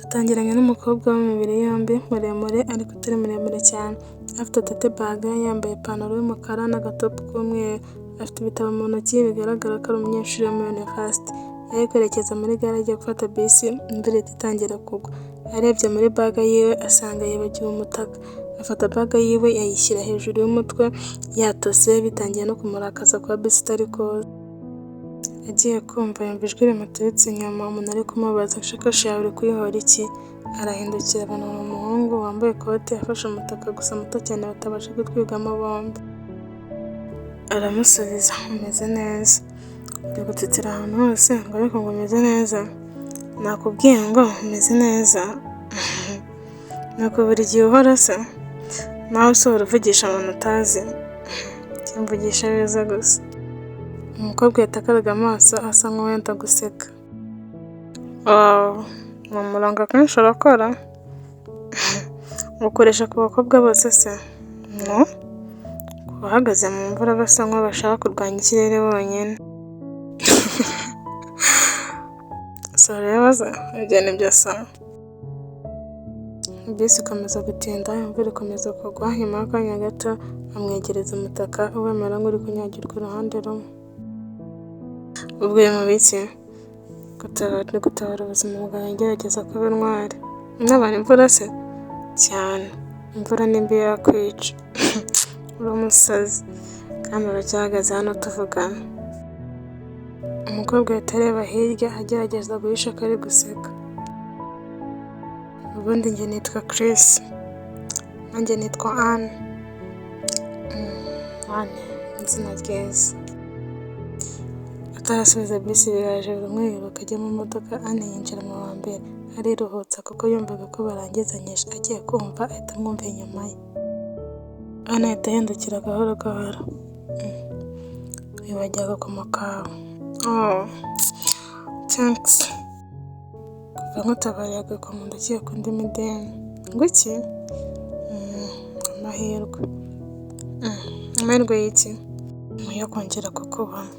Dutangiranye n'umukobwa w'imibiri yombi muremure ariko utari muremure cyane. Afite tote bag, yambaye ipantaro y'umukara n'agatopu k'umweru. Afite ibitabo mu ntoki, bigaragara ko ari umunyeshuri wo muri university. Yari kwerekeza muri gare agiye gufata bisi, imvura ihita itangira kugwa. Arebye muri bag yiwe asanga yibagiwe umutaka. Afata bag yiwe ayishyira hejuru y'umutwe yatose, bitangiye no kumurakaza kuba bisi itari kuza. Agiye kumva yumva ijwi rimuturutse inyuma, umuntu ari kumubaza: "Ishakoshi yawe uri kuyihora iki?" Arahindukira abona ni umuhungu wambaye ikote, afashe umutaka gusa muto cyane batabasha gutwigamo bombi. Aramusubiza: "Umeze neza?" Uri gutitira ahantu hose ngo ariko ngo umeze neza? Nakubwiye ngo umeze neza? Nuko buri gihe uhora se? Nawe usohora uvugisha abantu utazi? Mvugisha beza gusa. Umukobwa ahita akaraga amaso asa nk'uwenda guseka. Wow, ni umurongo akenshi urakora? Ukoresha ku bakobwa bose se? No, ku bahagaze mu mvura basa nk'aho bashaka kurwanya ikirere bonyine. Si ureba se? Ibyo ni byo sawa. Bisi ikomeza gutinda, imvura ikomeza kugwa, nyuma y'akanya gato amwegereza umutaka we amera nk'uri kunyagirwa uruhande rumwe. Ubwo uri mu biki? Gutabara ubuzima bwawe ngerageza kuba intwari. Untabara imvura se? Cyane. Imvura ni mbi yakwica. Uri umusazi. Kandi uracyahagaze hano tuvugana. Umukobwa ahita areba hirya agerageza guhisha ko ari guseka. Ubundi njye nitwa Chris. Nanjye nitwa Anne. Anne, izina ryiza. Atarasubiza bisi biraje biramwiruka ajya mu modoka, Anne yinjira mu wa mbere. Ariruhutsa kuko yumvaga ko barangizanyije, agiye kumva ahita amwumva inyuma ye. Anne ahita ahindukira gahoro gahoro. Wibagiwe agakomo kawe. Oh, thanks. Kuva nkutabariye agakomo ndakeka undi mideni. Ngo iki? Amahirwe. Amahirwe y'iki? Yo kongera kukubona.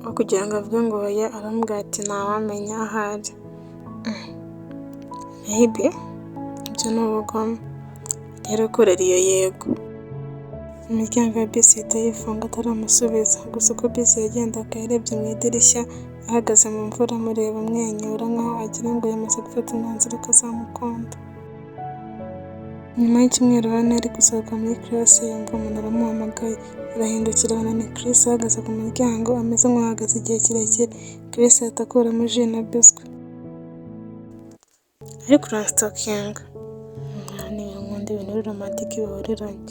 Aho kugira ngo avuge ngo oya, aramubwira ati ntawamenya ahari. Maybe, ibyo ni ubugome. Rero kurera iyo yego. Imiryango ya bisi ihita yifunga ataramusubiza. Gusa uko bisi yagendaga yarebye mu idirishya ahagaze mu mvura amureba amwenyura nkaho agira ngo yamaze gufata umwanzuro ko azamukunda. Nyuma y'icyumweru Anne ari gusohoka muri classe yumva umuntu aramuhamagaye. Arahindukira abona ni Chris ahagaze ku muryango ameze nk'uhagaze igihe kirekire. Chris ahita akuramo jus na biscuit. Ariko uranstalkinga. Nkunda ibintu biri romantic bihuriranye.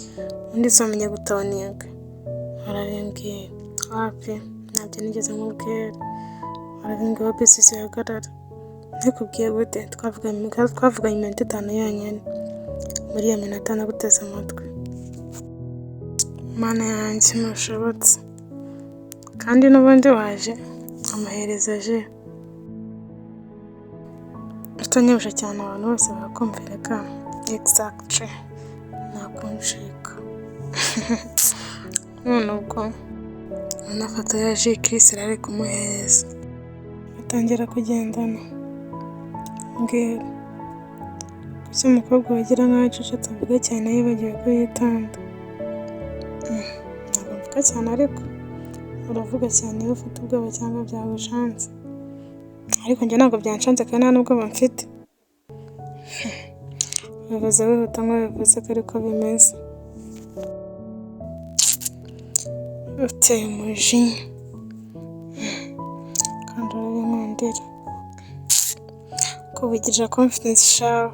Ubundi se wamenye gutoninga? Warabimbwiye. Wapi, ntabyo nigeze nkubwira. Warabimbwiye aho bisi zihagarara. Nabikubwiye gute? Twavuganye iminota 5 yonyine. Muri iyo minota naguteze amatwi. Mana yanjye ntushobotse. Kandi n'ubundi waje amuhereza jus. Utanyibusha cyane abantu bose barakumva. Exactly. Ntakuncika. None ubwo anafata ya jus Chris yari ari kumuhereza. Batangira kugendana. Mbwira. Kuki umukobwa wigira nkaho acecetse avuga cyane yibagiwe ko yitonda? Ntabwo mvuga cyane ariko uravuga cyane iyo ufite ubwoba cyangwa byagucanze. Ariko njye ntabwo byancanze kandi nta n'ubwoba mfite. Bivuze wihuta nk'ubivuze ko ariko bimeze. Uteye umujinya. Kandi urabinkundira. Kubigirira confidence shawe.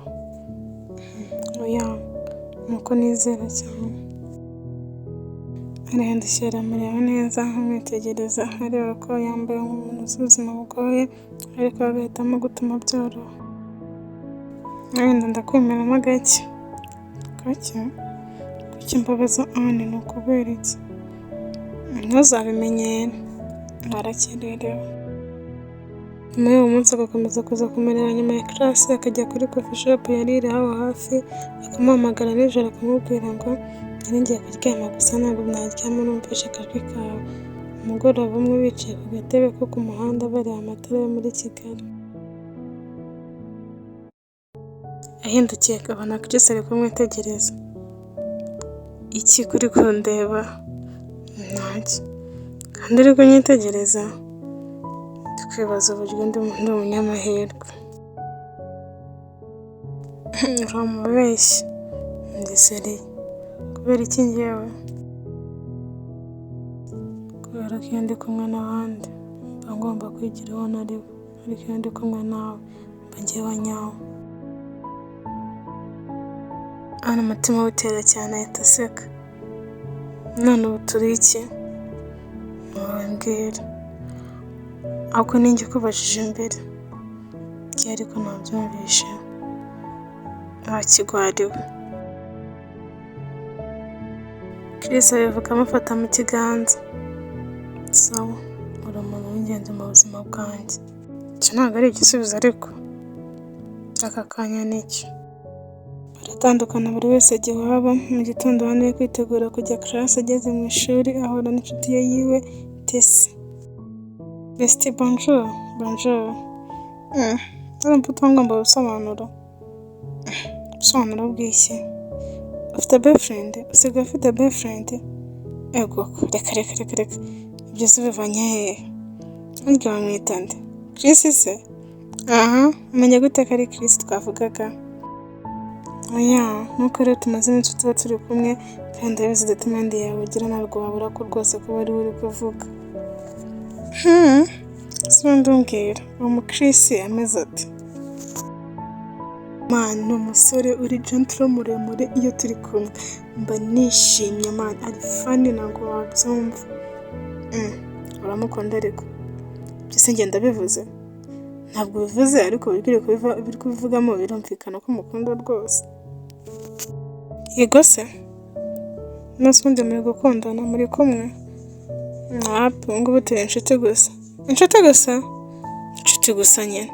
Oya, nuko nizera cyane. Arahindukira aramureba neza amwitegereza areba ko yambaye nk'umuntu uzi ubuzima bugoye ariko agahitamo gutuma byoroha. Wenda ndakwemeramo gake. Gake? Kuki mbabaza Anne ni ukubera iki? Ntuzabimenyere. Warakererewe. Nyuma y'uwo munsi agakomeza kuza kumureba nyuma ya class, akajya kuri coffee shop yari iri aho hafi, akamuhamagara nijoro akamubwira ngo nari ngiye kuryama gusa ntabwo naryama numvise akajwi kawe. Umugoroba umwe bicaye ku gatebe ko ku muhanda bareba amatara yo muri Kigali. Ahindukiye akabona Chris ari kumwitegereza. Iki kuri kundeba? Ntacyo. Kandi uri kunyitegereza? Ndi kwibaza uburyo ndi umunyamahirwe. Uri umubeshyi. Ndi sérieux. Kubera iki njyewe? Kubera ko iyo ndi kumwe n'abandi mba ngomba kwigira uwo ntari we, ariko iyo ndi kumwe nawe mba njyewe nyawe. Hano umutima we utera cyane ahita aseka. None ubu turi iki? Wowe mbwira. Ahubwo ninjye ukubajije mbere. Njye ariko nabyumvishe. Wa kigwari we. Chris abivuga amufata mu kiganza. Sawa, uri umuntu w'ingenzi mu buzima bwanjye. Icyo ntabwo ari igisubizo ariko. Aka kanya nicyo. Baratandukana buri wese ajya iwabo, mu gitondo Anne ari kwitegura kujya class ageze mu ishuri ahura n'inshuti ye yiwe Tessy. Bestie bonjour, bonjour. Urumva utangomba ubusobanuro? Ubusobanuro bw'iki? Ufite boyfriend? Usigaye ufite boyfriend? Ego reka reka reka reka, ibyo se ubivanye hehe? Harya bamwita nde? Chris se? Aha, umenya gute ko ari Chris twavugaga? Oya, nkuko rero tumaze iminsi tuba turi kumwe kandi ndabizi document yawe ugira ntabwo wabura ko rwose kuba ari we uri kuvuga. Se ubundi umbwira, uwo mu Chris ameze ate? Man, ni umusore uri gentle muremure, iyo turi kumwe mba nishimye man, ari funny ntabwo wabyumva. Uramukunda ariko? Ibyo se njye ndabivuze? Ntabwo ubivuze ariko uburyo uri kubivugamo birumvikana ko umukunda rwose. Yego se? None se ubundi muri gukundana muri kumwe? Wapi, ubu ngubu turi inshuti gusa. Inshuti gusa? Inshuti gusa nyine.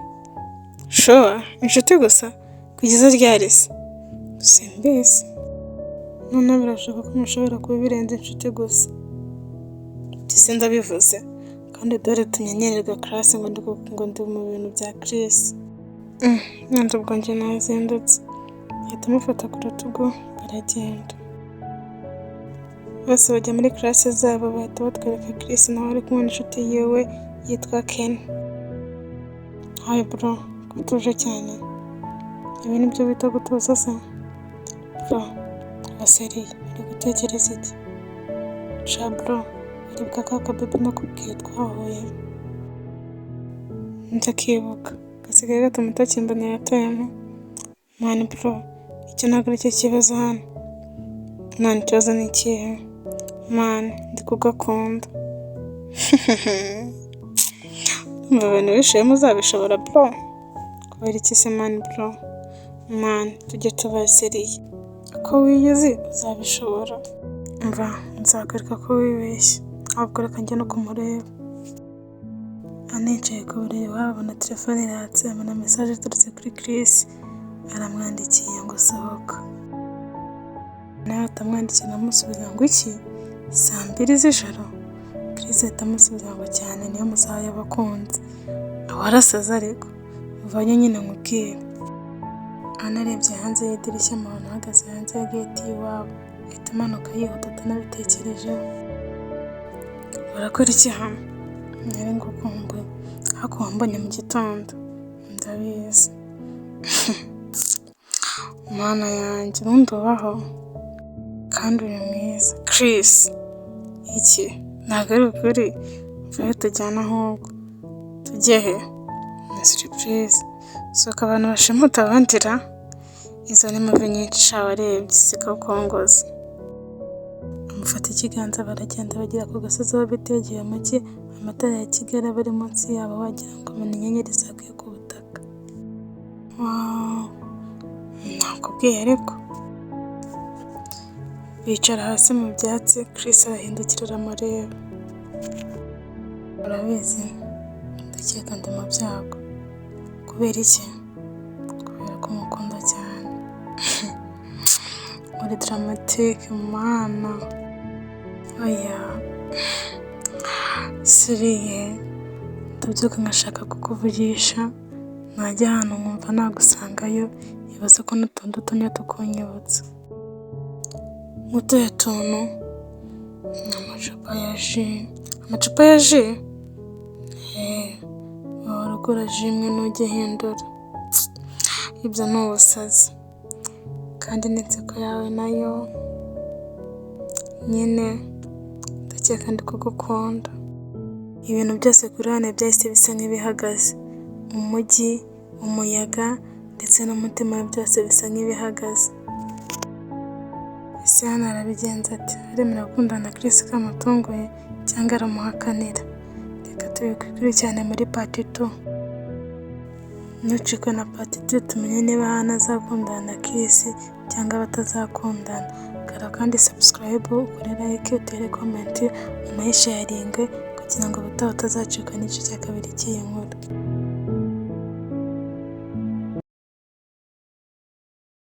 Sure, inshuti gusa? Kugeza ryari se? Simbizi. Noneho birashoboka ko mushobora kuba birenze inshuti gusa. Ibyo se ndabivuze? Kandi dore tunyenyererwa class ngo ndi mu bintu bya Chris. None ubwo njye nazindutse. Ahita amufata ku rutugu baragenda. Bose bajya muri class zabo bahita batwereka Chris nawe ari kumwe n'inshuti yiwe yitwa Ken. Hi bro, ko utuje cyane? Ibi nibyo bita gutuza se? Bro, ba sérieux, uri gutekereza iki? Sha bro, uribuka ka kabebe nakubwiye twahuye? Ndakibuka, gasigaye gatuma utakimbonera time. Man bro, icyo ntabwo aricyo kibazo hano. None ikibazo ni ikihe? Man, ndi kugakunda. Ndumva ibintu wishiyemo uzabishobora bro? Kubera iki se man bro? Man, tujye tuba sérieux. Ko wiyizi uzabishobora. Umva nzakwereka ko wibeshye, ahubwo reka njye no kumureba. Anne yicaye ku buriri iwabo abona telefone iratse, abona message iturutse kuri Chris, aramwandikiye ngo sohoka. Nawe ahita amwandikira amusubiza ngo iki? Saa mbiri z'ijoro? Chris ahita amusubiza ngo cyane niyo masaha y'abakunzi. Warasaze ariko, vayo nyine nkubwire. Anne arebye hanze y'idirishya amubona ahagaze hanze ya gate y'iwabo, ahita amanuka yihuta atanabitekerejeho. Urakora iki hano? Nari ngukumbuye, ariko wambonye mu gitondo, ndabizi. Mana yanjye ubundi ubaho? Kandi uri mwiza. Chris! Iki? Ntabwo ari ukuri? Vayo tujyane ahubwo. Tujye he? Ni surprise. Sohoka abantu bashimuta abandi ra? Izo ni movie nyinshi sha warebye zikakongoza. Amufata ikiganza baragenda bagera ku gasozi aho bitegeye umujyi, amatara ya Kigali aba ari munsi yabo wagira ngo ni inyenyeri zaguye ku butaka. Wow! Nakubwiye ariko. Bicara hasi mu byatsi, Chris arahindukira aramureba. Urabizi, ndakeka ndi mu byago. Kubera iki? Kubera ko mukunda cyane. Uri dramatique mana. Oya. Sérieux, ndabyuka ngashaka kukuvugisha, najya ahantu nkumva nagusangayo, Ibaze ko n'utuntu dutoya tukunyibutsa. Nk'utuhe tuntu? Ni amacupa ya ji. Amacupa ya ji? Eee, wahora ugura ji imwe ntujya uhindura. Ibyo ni ubusazi. Kandi n'inseko yawe nayo, nyine ndakeka ndi kugukunda. Ibintu byose kuri hano byahise bisa nk'ibihagaze. Umujyi, umuyaga ndetse n'umutima byose bisa nk'ibihagaze. Ese hano arabigenza ate? Aremera gukundana na Chris ko amutunguye cyangwa aramuhakanira? Reka tubikurikirane muri part 2. Ntucikwe na part 2 tumenye niba Hana azakundana na Chris cyangwa batazakundana. Kora kandi subscribe, ukore like, utere comment, unayisharinge kugira ngo ubutaha utazacikwa n'igice cya kabiri cy'iyi nkuru.